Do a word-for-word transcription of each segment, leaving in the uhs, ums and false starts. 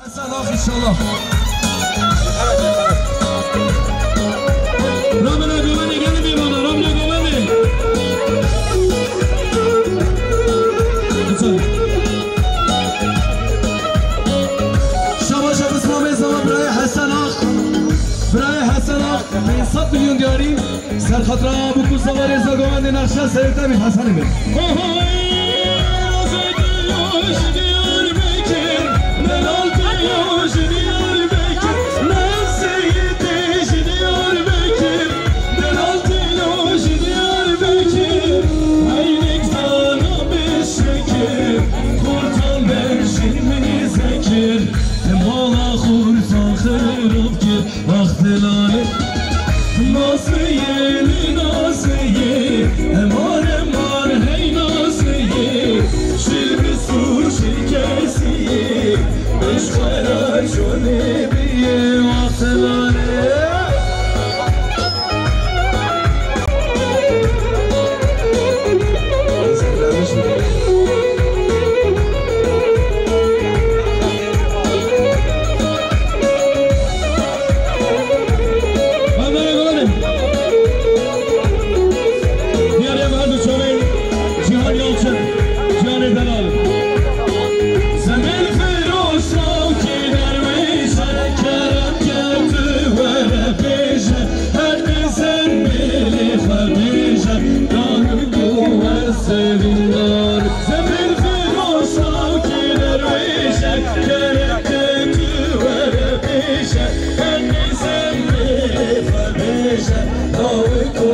Hesen Ak inşallah. Ramina Govende, gelin bir bana, Ramina Govende. Şabaş Abis Mamê Zama, birayê Hesen Ak. Birayê Hesen Ak, pênc sed milyon diyarî. Ser xatira Abu Kusa ve Rêza Govendê nexşe seyirte bî Hesenê min. Wextê lale Nazliyê, li Nazliyê, emar, emar, hey Nazliyê, şil bi sûr, şil kesiyê, beş xera çolê biyê, wextê lale. Bandana Golanê. Diyarê em her du çavên Cîhan Yalçin, Cîhanê delal. Zemîn firoş lawkî derwêşe, kerem ke tu were bêje, her di zembilê xwe bêje, dawik û ez sevîndar. Zemîn firoş lawkî derwêşe, kerem ke tu were bêje, her di zembilê xwe bêje, dawik û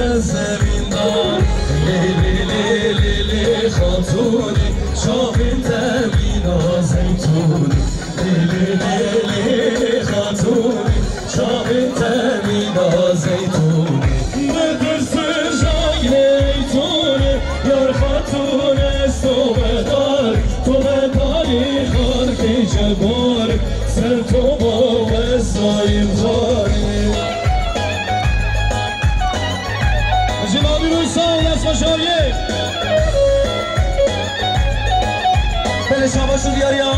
ez sevîndar. Lê, lê, lê, lê, lê, xatûnê, çavên te mîna zeytûnê. Lê, lê, lê, lê, xatûnê, çavên te mîna zeytûnê. Netirsin jayê eytûnê, yar xatûnê, ez tobedarê, tobedarê xalqê cebarê, ser toba wezayê xarê. Ji Babî Rû sağ ol, ez xweşawiyê. Belê şabaş û diyariya.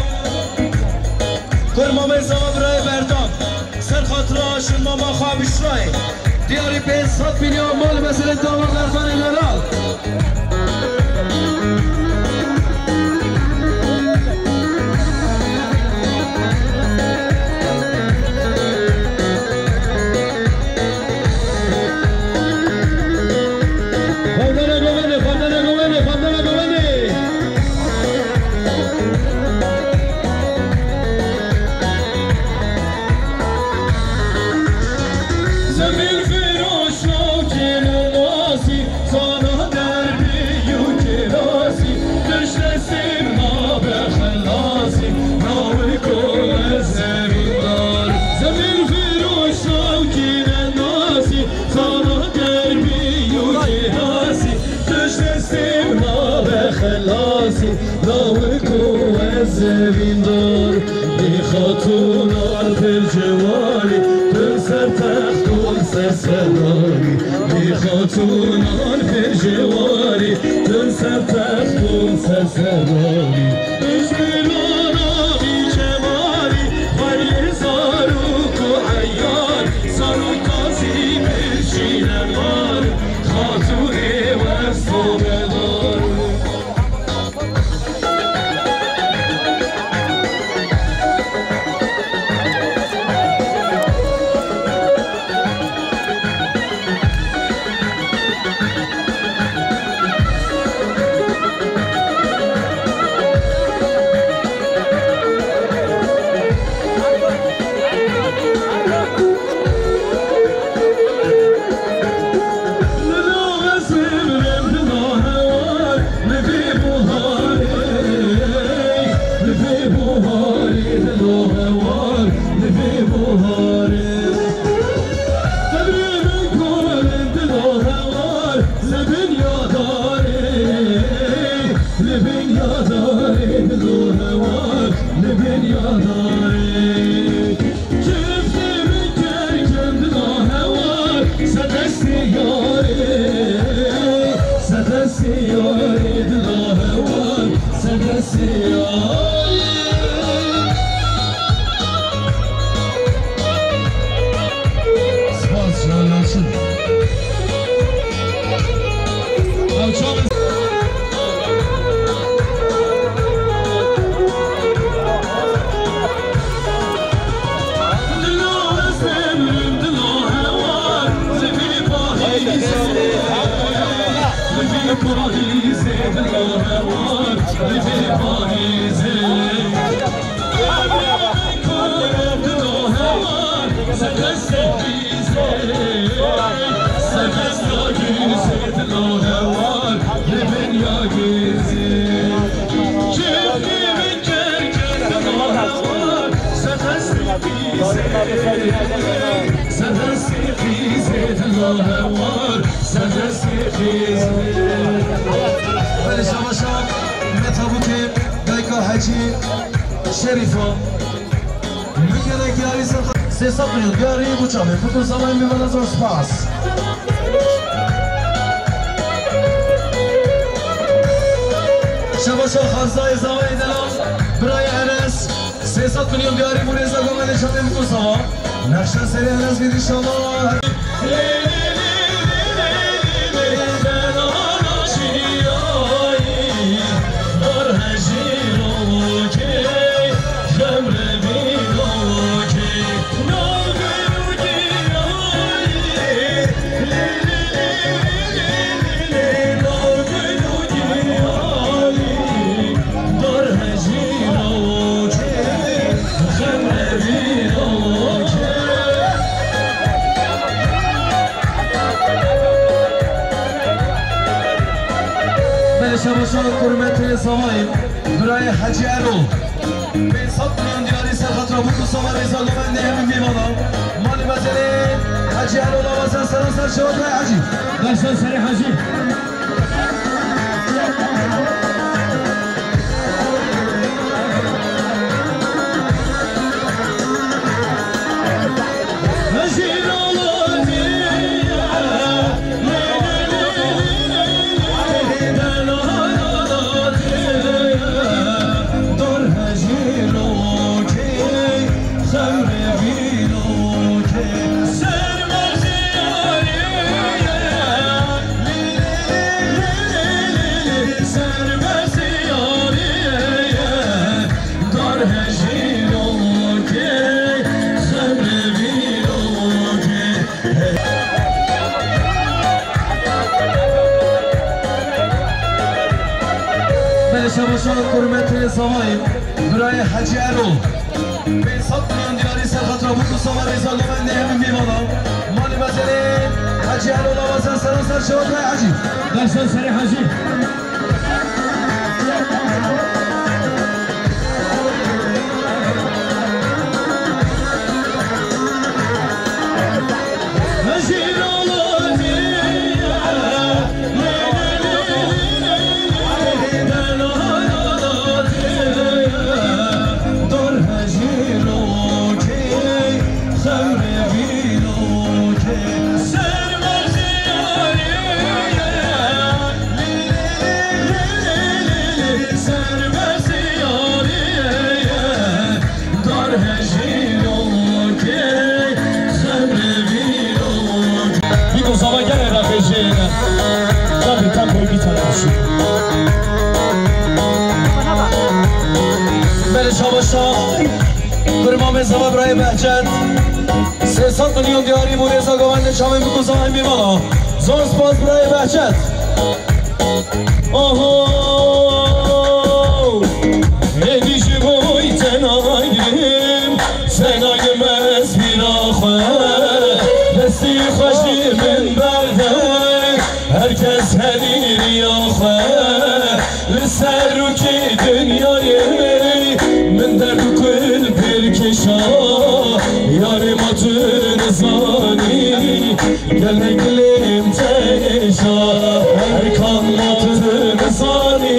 Kurma me zava birayê Berdan. Ser xatira şin mama xwe Bişrayê. Diyarî pênc sed milyon mal meselê dawa Berdanê Meral. Xwendana Govenê, xwendana Govenê, xwendana Govenê. Zemîn firoş lawkê nasî, zana derbî û kirasî, tişt destê nabe xelasî, nawiko ez zevîndar. Zemîn firoş lawkê nasî, zana derbî û kirasî, tişt destê nabe xelasî, nawiko ez zevîndar. Bê xatûnan pir cewanî, tu ser text û ser seranî. Bê xatûnan pir cewanî, tu ser text û ser seranî. Ji Rana bî cewanî, xwariyê zarok û eyar, zarok tazî pir şînemar, xatûnê wes tobedar. Li bin yadarê dilo hewar, li bin yadarê. Çiftê min kerkem dilo hewar, sedestê yarê, sedestê yarê dilo hewar, sedestê yarê. Belê şabaşa me tabûkê dayika Hecî Şerîfa. Min gelek yarî ser sê sed milyon diyarî bû çavê. Bû ku zamanê min vana zor spas. Şabaşa xarzayê zavayê delal, birayê Enes. Sê sed milyon diyarî bû rêza gamedê çavê min ku zava. Nexşa serê Enes bîr inşallah. Belê şabaşa kurmetê zavayê, birayê Hecî Erol. Pênc sed milyon diyarî ser xatira bû ku sava rêza govendê hemî mêvana. Malê mezelê Hecî Erol Abasan seran ser şewa birayê Hecî. Nexşa serê Hecî. Belê şabaşa kurmetê zavayê, birayê Hecî Erol. Pênc sed milyon diyarî ser xatira bû ku sava rêza govendê hemî mêvana. Malê mezelê Hecî Erol Abasan seran ser şewa birayê Hecî. Nexşa serê Hecî. Bîko zava gele re bêjê ne. Tabii, tam koy bir tane olsun. Belê şabaşa. Kurmamê zava birayê Behçet. Sê sed milyon diyarî bû rêza govendê çavê min ku zavayê mêvana. Zor spas birayê Behçet. Oho, êdî ji bo te naydim, senaydim ez vîra xwe, destî xwe ji min berde, her kes herî riya xwe, li ser rûkê dinyayê, min derd û kul pêr kêşa, yarê ma tu nizanî. Gelek lêm te hêja, her kan ma tu nizanî.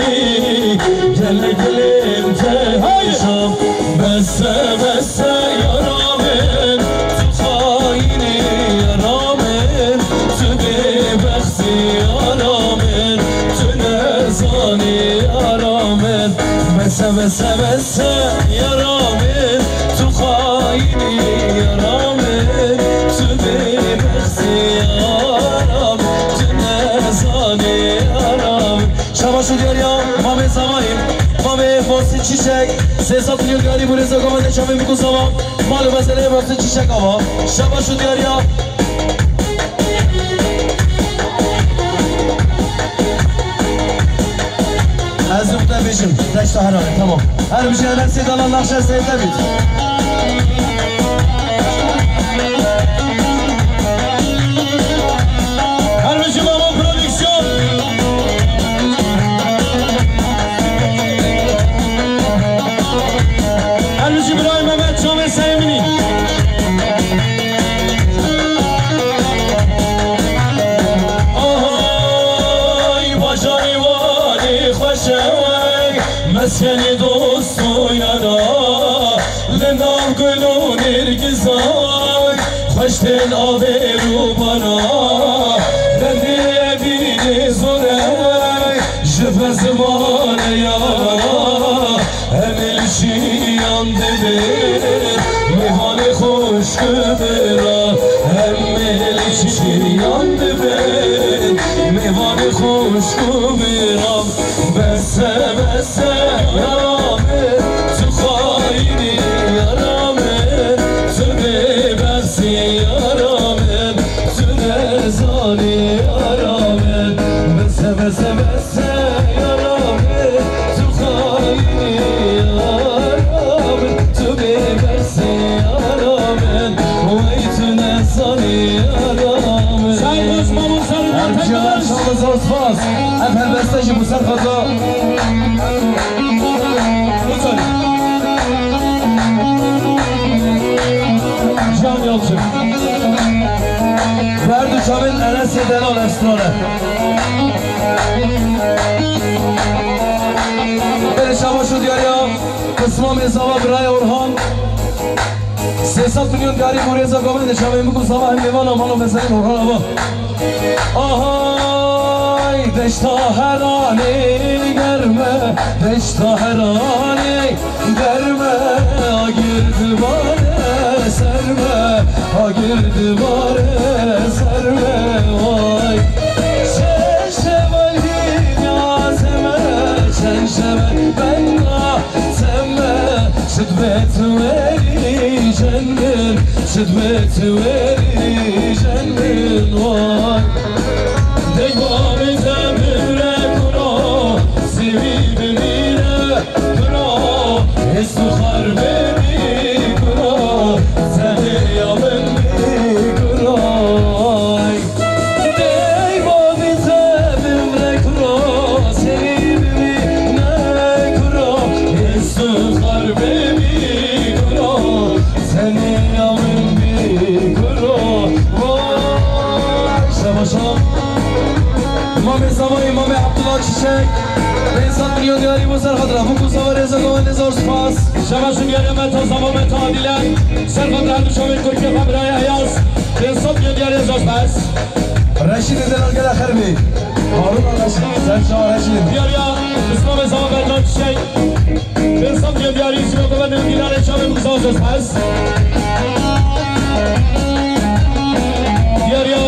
Gelek lêm te hêja, bes e, bes e, yara min, tu xayînî, yara min, tu bêbextî, yara min, tu nezanî, yara min. Bes e, bes e, bes e, yara min, tu xayînî, yara min, tu bêbextî, yara min, tu nezanî, yara min. Şabaş û diyariya mamê zavayê, mamê Basî Çîçek, sê sed milyon diyarî bû rêza govendê çavê min ku zava, mal û mezelê Basî Çîçek ava. Şabaş û diyariya. Ez û te Deşta Herane, tamam. Her bir şey Enesê Dalan Nakşe Seyit'e bit. Her bir şey Mamo Prodüksiyon. Her bir şey İbrahim Mehmet Çamê Seyminî. Ahay, bajarê Wanê xweş e wey, meskenê dost û yara, li nav gul û nêrgizan, xweş tên avê rûbana, derdê evînê zor e, ji ber zimanê yara. Em ê li çiyan dibin, mêvanê xweşk û miran. Em ê li çiyan dibin, mêvanê xweşk û miran. Bes e, bes e, yara min, tu xayîn î, yara min, tu bêbexs î, yara min, tu nezanî, yara min. Bes e, bes e, bes e. Yara min, tu xayîn î, yara min, tu bêbexs î, yara min, wey tu nezanî, yara min. Sayın Osman Ulusal Erdoğan. Erdoğan, sağ ol, spas. Ev helbeste jî bu ser xeza. Can Yalçın. Berdu Çavên Enesê Delal Efsane. Belê şabaş û diyariya Qismamê Zava Birayê Orhan. Sê sed milyon diyarî bû rêza govendê çavên biku Zava hem mêvana mala mezelên Orhan Ava. Ahay deşta Heranê germe, deşta Heranê germe, agir dibare serme, agir dibare serme vay. Çend şevel hînya zeme, çend şevel benga zeme, çi dibe tu werî jen min, çi dibe tu werî jen min vay. Dey bavê te bimre kuro, sêwî bimîne kuro, hêst û xarbê bî kuro, zehêya min bî kuro. Dey bavê te bimre kuro, sêwî bimîne kuro, hêst û xarbê bî kuro, zehêya min bî kuro. Vay, şabaşa. Mamê Zavayê, Mamê Abdullah Çiçek. Pênc sed milyon diyarî bo ser xatira. Biku Zava rêza govendê zor spas. Şeva şûn diyarê me ta Zava me ta Adile. Ser xatira her du çavên kurkê xwe birayê Eyaz. Pênc sed milyon diyarî zor spas. Reşîdê Delal gele xêr bî. Harûna Reşîd, ser çawa Reşîd. Diyariya Îslamê Zava Berdan Çiçek. Pênc sed milyon diyarî Zîro govendê dînarê çavê biku Zava zor spas. Diyariya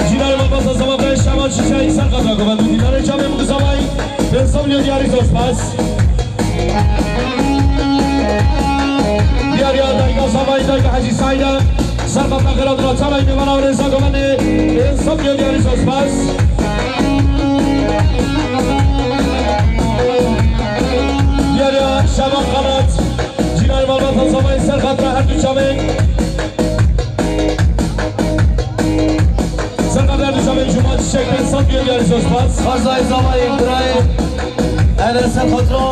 Cînarê Malbata Zava Berdan Şaban Çiçek. Ser xatira govendê dînarê çavê biku Zavayê. Pênc sed milyon diyarî zor spas. Diyariya dayika Zavayê, dayika Hecî Saîd e. Ser xatira xêra dira çavayê mêvana rêza govendê. Pênc sed milyon diyarî zor spas. Diyariya Şaban Xanat. Cînarê Malbata Zavayê ser xatira her du çavên. Ser xatira her du çavên Cuma Çiçek pênc sed milyon diyarî zor spas. Xarzayê Zavayê birayê Enes ser xatira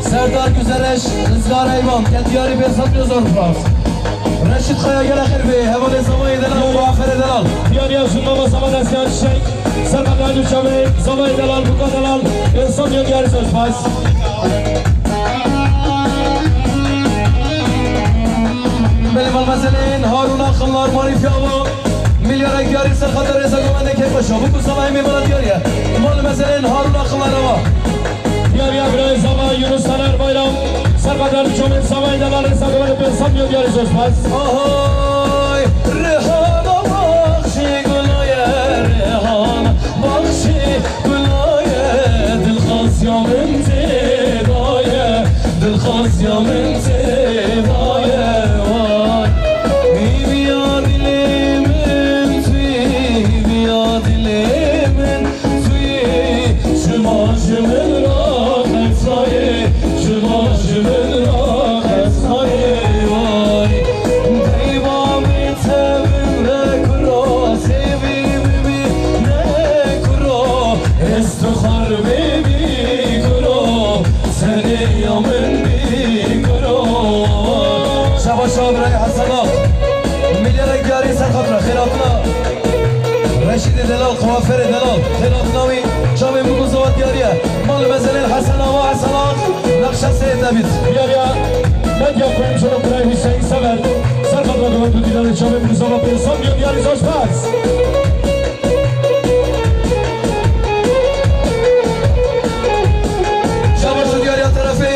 Serdar Güzereş, Rizgar Eyvan, ket diyarî pênc sed milyon zor spas. Reşîd Kaya gele xêr bê, hevalê Zavayê Delal, Muaferê Delal. Diyariya şûn mama Zava Neslihan Çiçek. Ser xatira her du çavên Zavayê Delal, Buka Delal, pênc sed milyon diyarî zor spas. Belê, mal mezelên Harûn Akınlar, Marîf Yava, milyarek diyarî ser xatira rêza govendê Keyfeşa. Biku Zavayê mêvana diyariye. Mal mezelên Harûn Akınlar ava. Diyariya birayê Zava Yunus Taner Bayram. Ser xatira her du çavên Zavayê Delal rêza govendê pênc sed milyon diyarî zor spas. Ahay, Rihana baxşî gulaye, Rihana baxşî gulaye, dilxwaziya min tê daye, dilxwaziya min tê daye, vay. Hîviya dilê min tu yî, hîviya dilê min tu yî, çima ji min re qet Şabaş şabaş birayê Hesen Ak. Milyarek diyarî ser xatir e, xêr hatina. Reşîdê delal, kuafêrê delal. Xêr hatina wî, çavên bûk û zava diyarî ye. Mal û mezelên Hesen Axa, Hesen Ak, nexşe seyê te bît. Diyariya medya kuyumculuk birayê Hüseyin Sever. Ser xatir e, diyarê çavên bûk û zava pênc sed milyon diyarî zor spas. Şabaş û diyariya terefê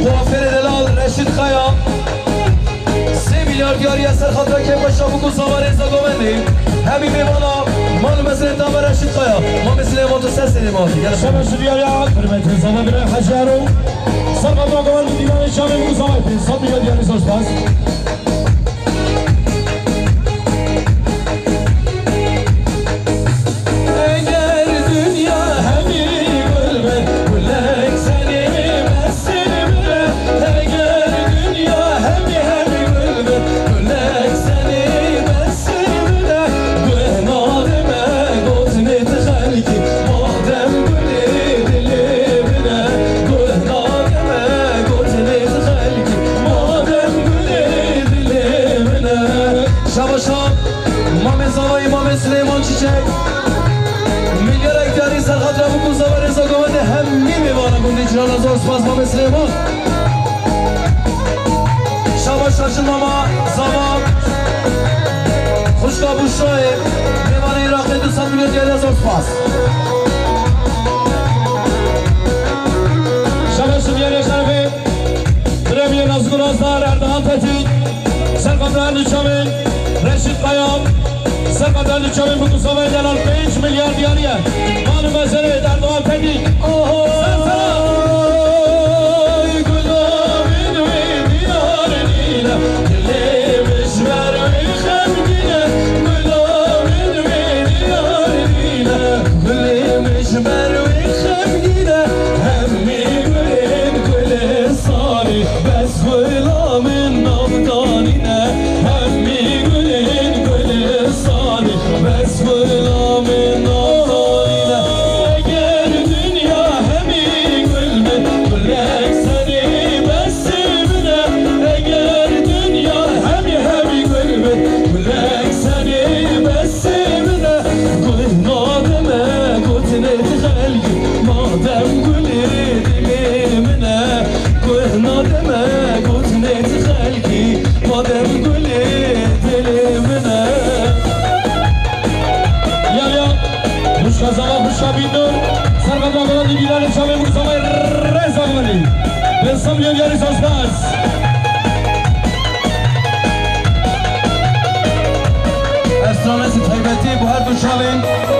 kuafêrê delal Reşîd Kaya. Sê milyar diyariye ser xatira kêfa şabûk û zava rêza govendê. Hemî mêvana mal û mezrên dame Reşîd Kaya. Mamê Silêman tu ser serê ma. Gel. Şabaş û diyariya hurmetê zava birayê Hecî Ero. Ser xatira govend û dîlanê çavên bûk û zava pênc sed milyar diyarî zor spas. Eger dinya hemî gul be, gulek senê besê bide. Eger dinya hemî, hemî gul be, gulek senê besê bide. Guh nadime gotinê ti xelkî, madem gulê dilê min e. Guh nadime gotinê ti xelkî, madem gulê dilê min e. Şabaşa Mamê Zavayî, Mamê Silêman Çiçek. Milyarek diyarî ser xatira bûk û zava rêza govendê hemî mêvana gundê Cirana zor spas Mamê Silêman. Şabaş Hacı Mama, Zava. Xwişka Buşrayê, mêvanê Iraqê du sed milyon diyarî zor spas. Şabaş Diyarê Şerefê. Bireviyê Nazgul Azdar, Erdoğan Tetik, Serkan Erdoğan Çavên, Reşit Kaya, Serkan Erdoğan Çavên bûk û zavayê delal pênc milyar diyariye. Mal û mezerê Erdoğan Tetik. Oho! Ser sera! Ay, gulamên wê diyar nîne, dilê min ji ber wê xemgîne, gulamên wê diyar nîne, gulê min ji ber wê xemgîne, hemî gulên gulê Sarî, bes gula min nav danîne, hemî gulên gulê sarî, bes gula min nav danîne. Eger dinya hemî gul be, gulek serê besê min e. Eger dinya hemî, hemî gul be, gulek serê besê min e. Guh nadime gotinê ti xelkî, madem gulê dilê min e. Guh nadime gotinê ti xelkî, madem gulê dilê min e. Ya, ya, xwişka Zava, xwişka Bîndor, serveta Miranî Bîlalê çavê min Zavayê rêza Miranî. Pênc sed milyon diyarî zor spas. Estranesi taybetî bu her du çavên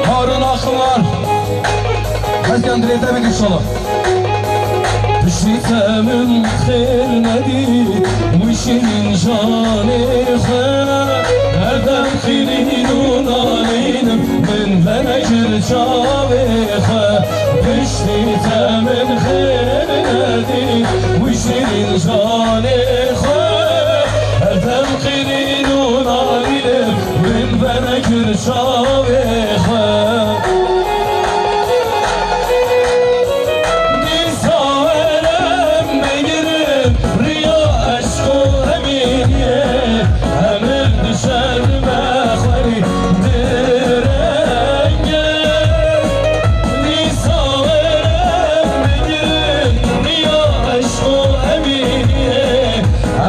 Harun Akınlar. Hezyan dilê te bik inşallah. Piştî te min xêr nedî, wî şîrîn canê xwe. Her dem xîrîn û nalînim, min venekir çavê xwe. Piştî te min xêr nedî, wî şîrîn canê xwe. Her dem xîrîn û nalînim, min venekir çavê xwe. Dîsa were em bigirin riya eşq û emîniyê, emir dişe dibe xwerî direnge. Dîsa were em bigirin riya eşq û emîniyê,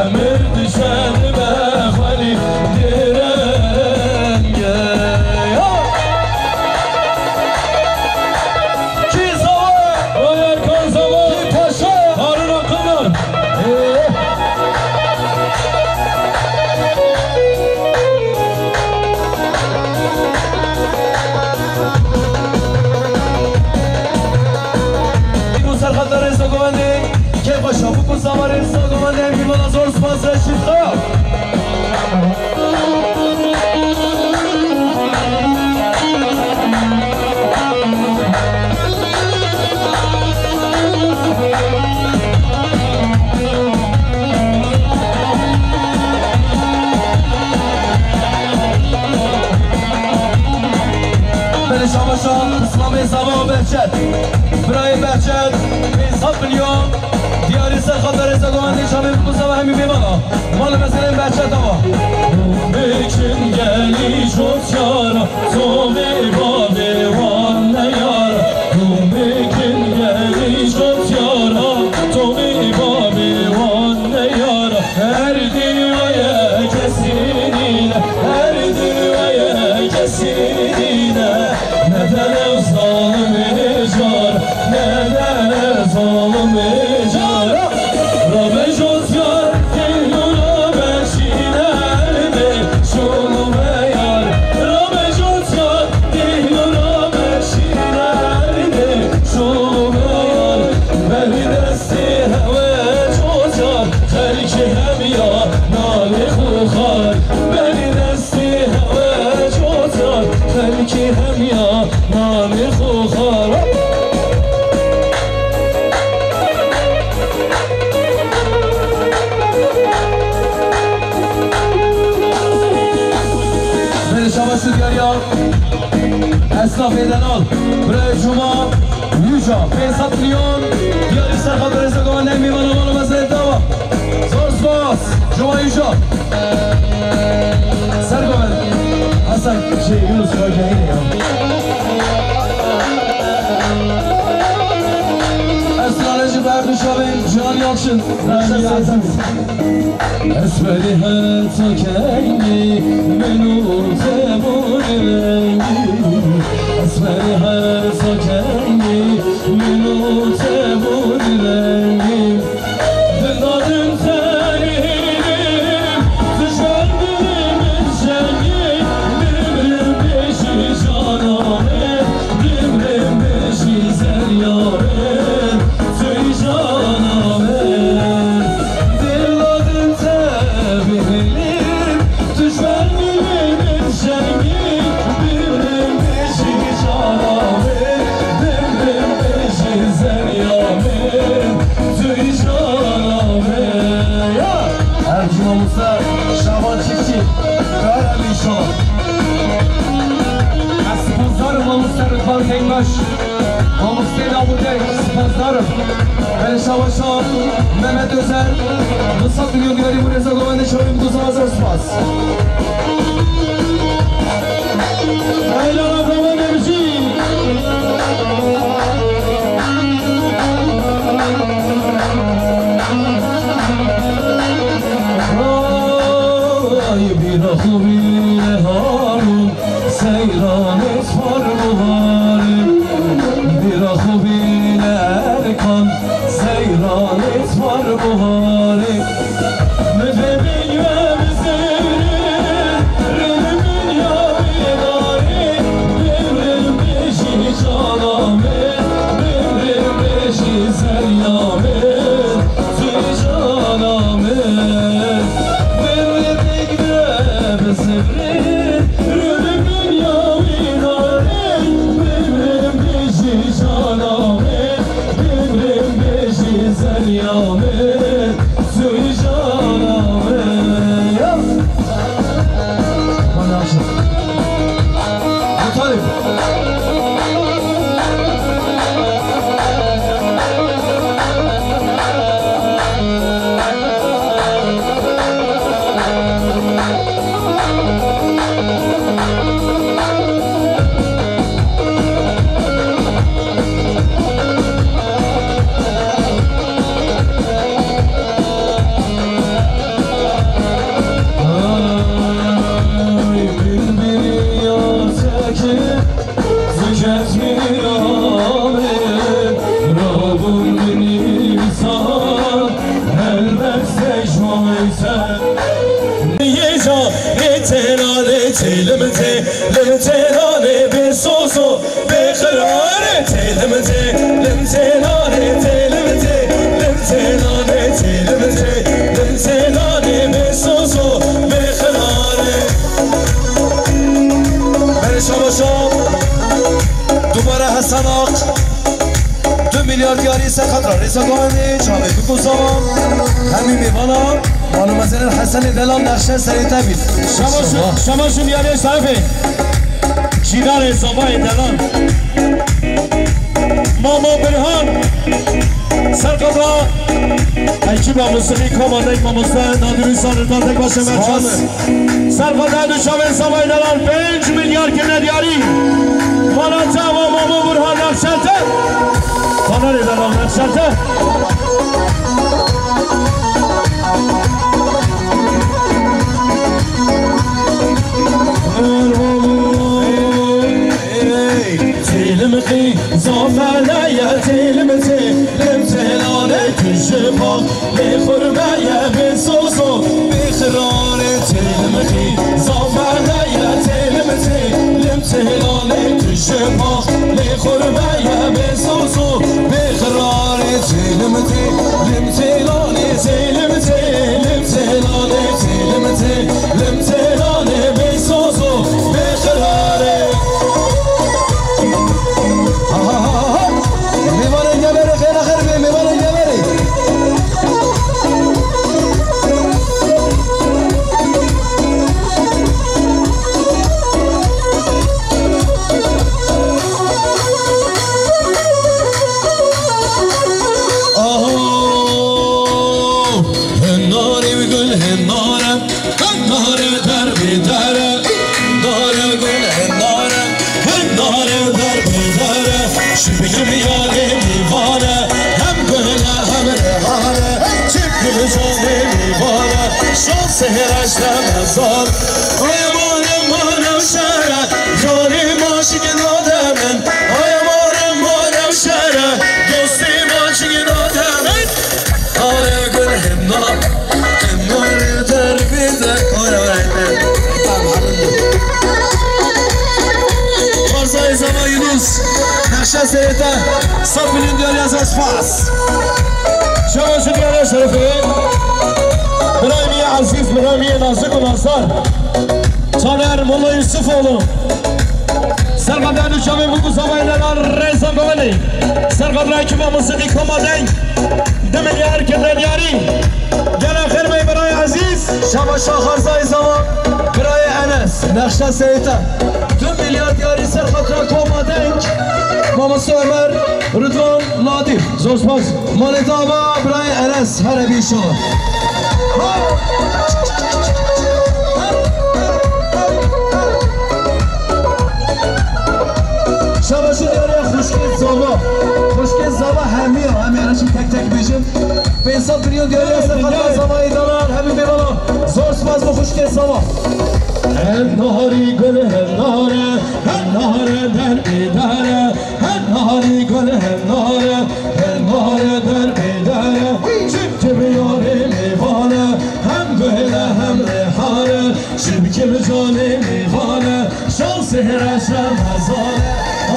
emir dişe dibe xwerî direnge. Kî Zava ye? Kî Paşa ye? Harun Akınlar. Îro serxeta rêza govendê, kêfa şabûk û zava rêza govendê, mîvana zor spas Reşîd Kaya. Belê şabaşa Îslamê Zava Behçet. Birayê Behçet, pênc sed milyon. Xatirê Zegoran Nîşanê bi Mustafa hemî mêvana. Mala meselên behçet ava. Bikin gelî jotyara, zomê bavê wan neyara. Bikin gelî jotyara, zomê bavê wan neyara. Her diwaye kesî nîne, her diwaye kesî nîne. Nedene zalim êcar, nedene zalim êcar. Rabe jotyar, dîlû rabe şîne erdê, şûlû me yar. Rabe jotyar, dîlû rabe şîne erdê, şûlû me yar. Berdestê hewe jotyar, xelkê hemiya nalê xu xar. Berdest Sê hewe cotar, xelkê hemiya namê xwe xara. Belê şabaş û diyariya esnafê delal, birayê Cuma. Yuja, pênc sed milyon. Diyarî ser xatirê Zegoran, ne mîvana mala mezrê dava. Zor spas. Cuma Yuja. Ser Goven. Hasan, şey, Yunus, Goven, ya. Esra Recep, Erdoğan Şahin, Cihan Yalçın. Cihan Yalçın. Esmerî heta kengî min û te bû rengî. Esmerî heta kengî min û te bû rengî. Din dadin te bihînim, tu ji ber dilê min jengî. Bimrim bêjî cana min, bimrim bêjî zerya min. Tu yî cana min, dila din te bihêlim, tu ji ber dilê min jengî, bimrim bêjî cana min, bimrim bêjî zerya min, tu yî cana min. Ya! Her cuma Musa Şaban Çiftçi, Kara Mişo. Ez sponsor Musa Rıdvan Tekbaş. Mamostê Navûdê, sponsor im. Belê şabaşa Mehmet Özer, du sed milyon diyarî bû rêza govendê şawî bi du sed hezar spas. Eylana govendê bijî. Ay, bîra xwe bîne harûn. Seyranê spar buharê, bira xwe bîne Erkan, seyranê spar buharê. Min vê bingve bi zêrê, rê min ya wê darê, bimrim bêjî cana min, bimrim bêjî zerya min. Cana min, bimrê bêgre bi zivrê, rû min ya wî darê, bimrim bêjî cana min, bimrim bêjî zerya min, zû cana min. Ya! Bana aşık. Mutalip. Ay, bir bir ya çekip. Zikret mîranê rabûn min însan, helbet seyşoyte. Yêca lê têlanê tê lim tê, lim têlanê bê sozo, bê qirarê tê lim tê, lim têlanê tê lim tê, lim têlanê tê lim tê, lim têlanê bê sozo, bê qirarê. Berê şabaşa dubare Hesen Ak. Du milyar diyarî ser xetra rêza govendê çavê bikû zaman. Hemî mêvana, malûmezenên Hesenê Delal nexşe serê te bît. Şabaş, şabaş diyarê şerefê. Cîdanê Zobayê Delal. Mamo Birhan. Ser xetra. Ekiba Musiki Koma Deng mamoste Nadir Ünsal Rıdvan tek başına çaldı. Serhat Erdoğan ve Samaydalar pênc milyar kirine diyari. Bana çava Mamu Burhan Akşartı. Sana ne zaman Akşartı? Têlimxî zafere ye, têlimxê, lim têlane tujixax, lê xurbe ye bê sozo, bê xirarê. Têlimxî zafere ye, têlimxê, lim têlane tujixax, lê xurbe ye bê sozo, bê xirarê. Têlimxê, lim têlane, têlimxê, lim têlane, têlimxê, lim têlane bê sozo, bê xirarê. Mêvanên Geverê, xêra xêr bê, mêvanên Geverê. Aho, hinarê wî gul hinare. Hindare der bê dere, dare gul hindare, hindare der bê dere. Şibkim yarê mîvane, hem gule hem rehane. Çipkim canê mîvane, şansê hêreş demezar. Ay aman aman ew şere, yarê maşik nademin. Ay aman aman ew şere, dostê maşik nademin. Are gul hemna, hemna re der bê der. Ora, ora, ora. Tamam, anladım. Xarzayê Zava Yunus, Nexşa Serêta, sed milyon diyar ya, zor spas. Şaba şu diyara şerefê. Birayê min yê ezîz, birayê min yê nazik û nazdar. Caner Molla Yusufoğlu. Serxwedar û çavên bû ku zavayê Delal Rêza Govelê. Serxwedar ekiba Musîqî Koma Deng. Du milyar kirine diyarî. Gelek xêr bê birayê ezîz. Şaba şaxarzayê zava. Birayê Enes. Nexşa Seyîta. Du milyar diyarî serxwedar Koma Deng. Mamoste Ömer. Rıdvan Nadir. Zor spas. Malê te ava birayê Enes. Here bî inşallah. Şabaşın diyarê xuşkê zava. Xuşkê zava hemiya. Hemiya, yani şimdi tek tek bêjim. Pênc sed milyon diyarê serxwedar zavayê Delal. Hemî bê bala. Zor spas bo xuşkê zava. Her nahari gul her nare. Her nahare der bê dare. Her nahare gul her nare, her nahare der bê dare. Çimkî bi yarê mêvane, hem gule hem rêhane. Çimkî bi canê mêvane, şansê hêreş demezane.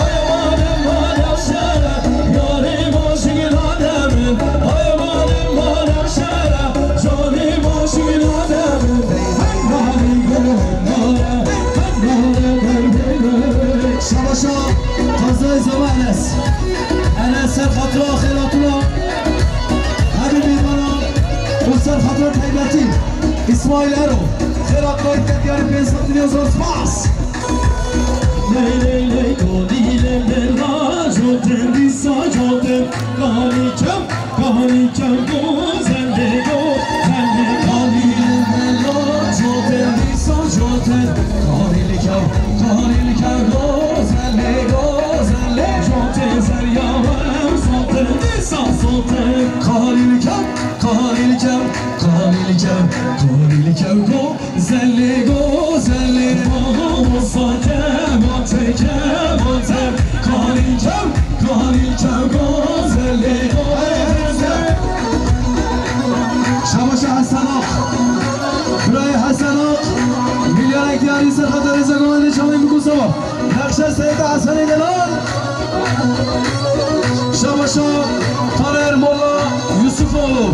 Ay aman aman ew şere, yarê maşik nademin. Ay aman aman ew şere, canê maşik nademin. Her nahare gul her nare, her nahare der bê dare. Şabaşa. Xarzayê zava Enes. Enes ser xatira xêratuna. Hemî mêvana û ser xatira taybetî. İsmail Ero. Xêratuna diyarî pênc sed milyon zor spas. Ley ley ley, konî lê bela, jotin dîsa jotin, kanî çem. Kalî kew gozelê gozelê, kalî mela cote dîsa cote. Kalî kew, kalî kew gozelê gozelê, cote zerya we sote dîsa sote. Kalî kew, kalî kew, kalî kew, kalî kew go. Zelê go, zelê go, sake, mate, ke, mate. Kalî kew, kalî kew go, zelê go. Şabaşa Hesen Ak. Birayê Hesen Ak. Milyarek diyarî serxwedar Rêza Govelê çavên bikû sava. Nexşe Seyda Hesenê Delal. Şabaşa Taner Molla Yusufoğlu.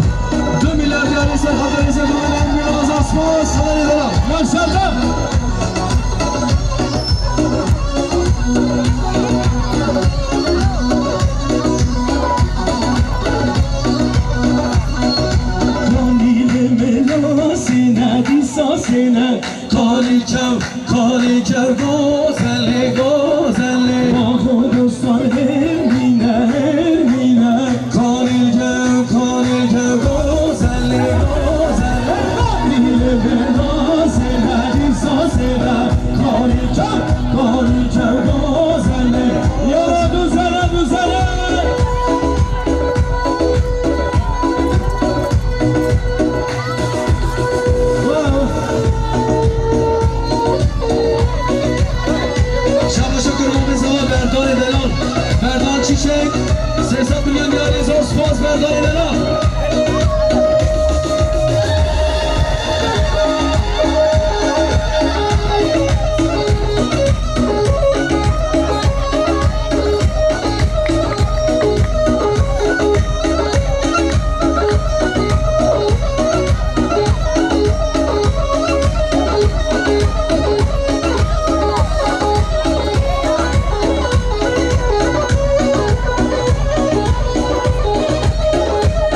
Du milyar diyarî serxwedar Rêza Govelê, milyar zor spas. Hesenê Delal. Maşallah. Kanî lê mela sêne, dîsa sêne. Kalî kew, kalî kew, gozelê, gozelê. Aho dostan hêrmîne, hêrmîne. Kalî kew, kalî kew, gozelê. Milyon diyarî zor spas berdarî de ne.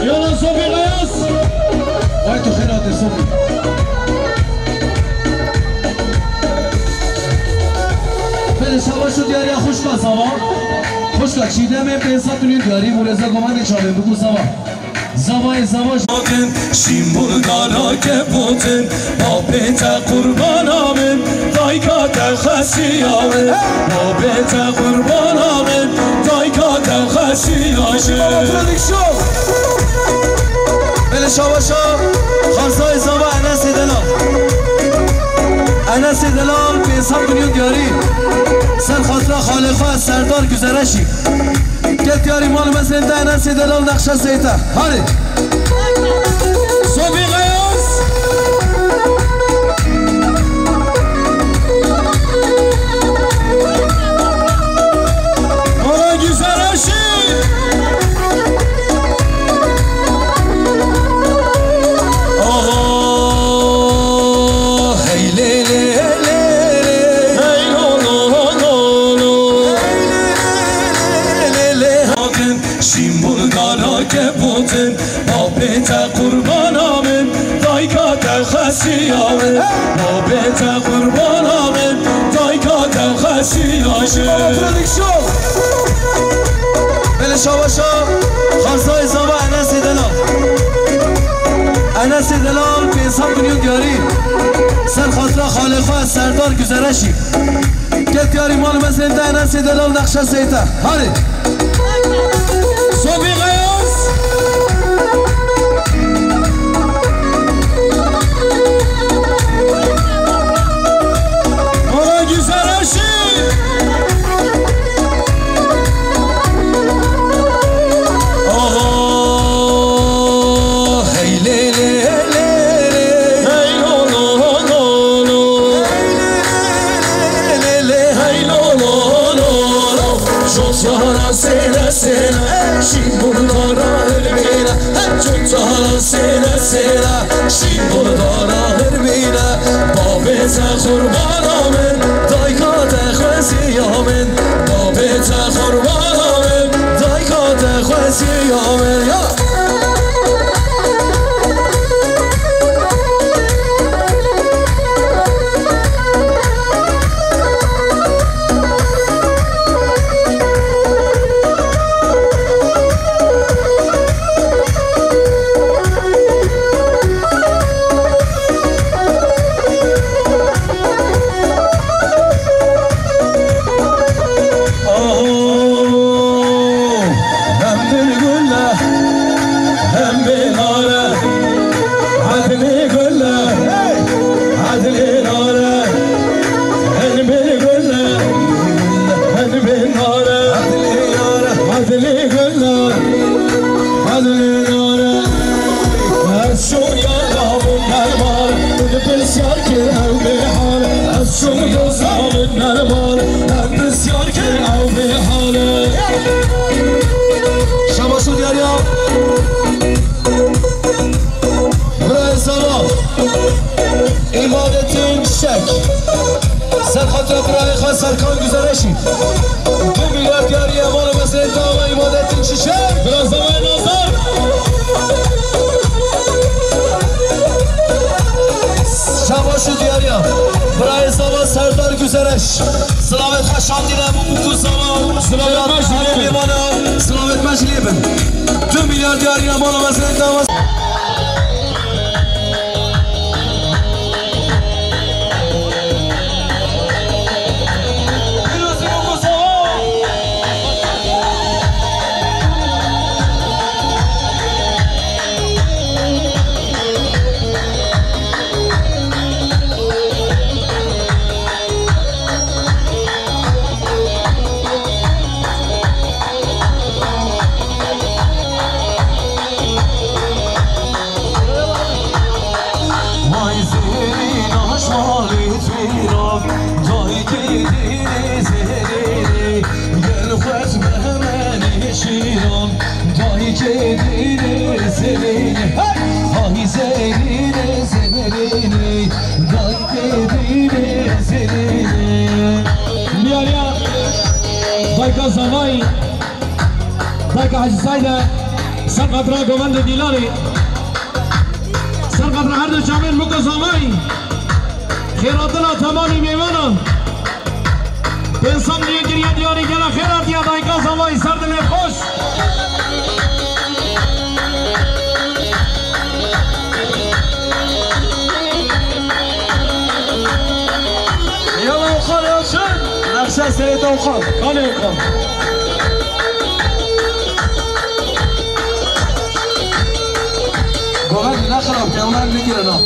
Yala Sofî Xeyas. Vay tu xêr hatî Sofî. Belê şabaş û diyariya xwişka Zava. Xwişka Çîdemê pênc sed milyon diyarî bû rêza govendê çavê bû Zava. Zavayê Zava. Şîn bûn dara kevotin, babê te qurbana min, dayka te xesiya min. Babê te qurbana min, dayka te xesiya min. Belê şabaşa, xarzayê Zava Enesê Delal. Enesê Delal, pênc sed milyon diyarî. Ser xatira xalê xwe Serdar Güzereşî. Get yarî mal mezin te Enesê Delal nexşe seyte. Hadi. Sofî Xeyas. Ana Güzereşî. Aha. Hey lê lê lê lê. Hey lo lo lo lo. Hey lê lê lê lê. Şîn bûn dara kevotin, babê te qurbana min, dayka te xesiya min. Babê te qurbana min, dayka te xesiya min. Production. Belê şabaşa, xarzayê Zava Enesê Delal. Enesê Delal, pênc sed milyon diyarî. Ser xatira xalê xwe Serdar Güzereşî. Get yarî mal mezin te Enesê Delal nexşe seyte. Hadi. Sofî Xeyas. Ana Güzereşî. Aha. Hey lê lê lê lê. Hey lo lo lo lo. Hey lê lê lê lê lê. Hey lo lo lo lo. Jotara sêne sêne. Şîn bûn dara hilbîne. Hey jotara sêne sêne. Şîn bûn dara hilbîne. Babê te qurbana min, dayka te xesiya min. Babê te qurbana min, dayka te xesiya min. Ya. Aho, hem bir gülle, hem bir nare. Adli gülle, adli nare. Hem bir gülle, hem bir nare. Adli gülle, adli nare. Ez çûm yara min nermal, min pirsyar kir ew bêhal. Ez çûm doza min nermal, min pirsyar kir ew bêhal. Şabaş û diyariya. Birayê Zava. Îmadettin Çiçek. Ser xatira birayê xwe Serkan Güzereşî. Du milyar diyarî emal û mezrên dava Îmadettin Çiçek. Biraz Zavayê Nazar. Şabaş û diyariya. Birayê Zava Serdar Güzereş. Silavêt xwe şandî de bû ku Zava. Silavêt me jî lê be. Silavêt me jî lê bin. Du milyar diyarî emal û mezrên dava. Hey! Hay zerînê zerînê, dayê dînê zerînê. Diyariya dayka Zavayî, dayka Hecî Seyde, ser qatra govendê Dîlanê, ser qatra her du çavên Muka Zavayî. Xêratina temanî mêvanan. Pênc sed milyon kiriye diyarî gela xêr hatiye dayka Zavayî ser dilê xweş. Yala Oxal ya çi? Nexşe serê te Oxal. Qalê Oxal. Govend ne xirab ke, Omer bigirina.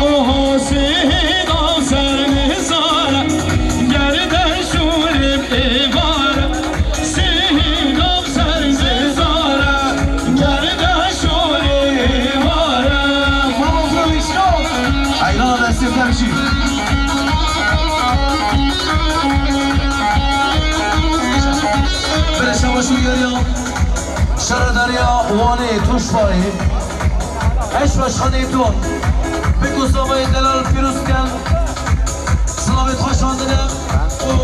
Oho, sêda ser nizara, gerde şûrê êvara. Sêda ser nizara, gerde şûrê êvara. Bravo, bravo, îşte. Hayran, Nesîf Demşî. Bere şabaş û yeriya. Şaredariya Wanê Tuşbayê, eş başkanê Don, bi ku Zavayê delal pîroz ken, silavê xwe şandine û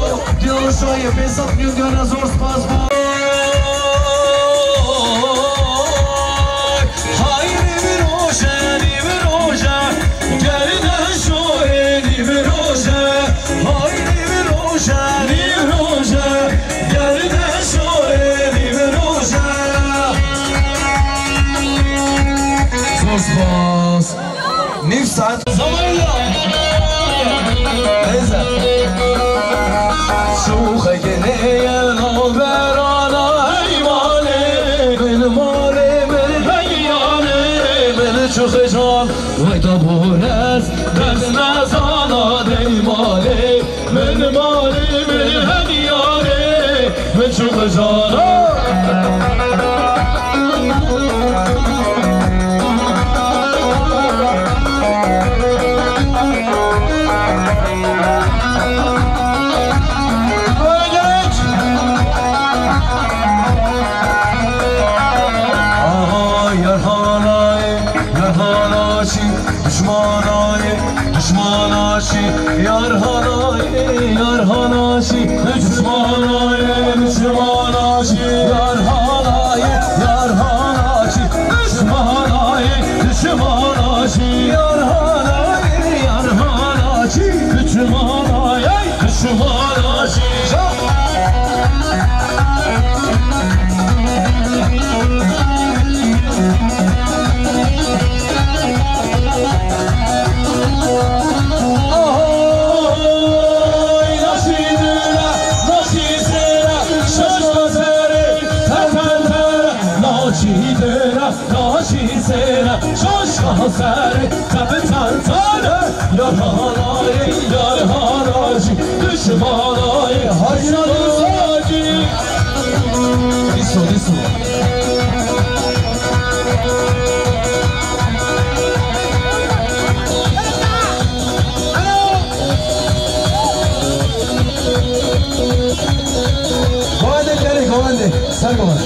diyar şayê pênc sed milyon diyar zor spas bo. Hayrî vîroje, nîvroje, gerde şorê nîvroje. Hayrî vîroje, nîvroje, gerde şorê nîvroje. Zor spas. Nîv saet. Zamanla. Neyse. Şûxekê neyê navberana, hey malê, min malê, min hey yanê, min çuxê can. Vay da bu ders, ders nezana, dey malê. Min malê, min hediyarê, min çû xizana. Aha, yarhanayê, yarhanaçî. Duşmanayê, duşmanaşî, yarhanayê, yarhanaşî. Duşmanayê, duşmanaşî, yarhanayê, yarhanaşî. Duşmanayê, duşmanaşî, yarhanayê, yarhanaşî. Duşmanayê, duşmanaşî. Ohoy, naşî dira, naşî sera, şaşka serê, tepen tera, naşî dira, naşî sera, şaşka serê, tepen tera, yarhanayê, yarhanacî, düşmanayê, hayracî. Diso, diso. Govende kerê, govende. Ser govende.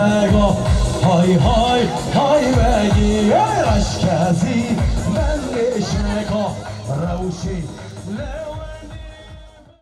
Ego, hay hay hay vegî, ey reşkezî, ben nêşeka rewşî.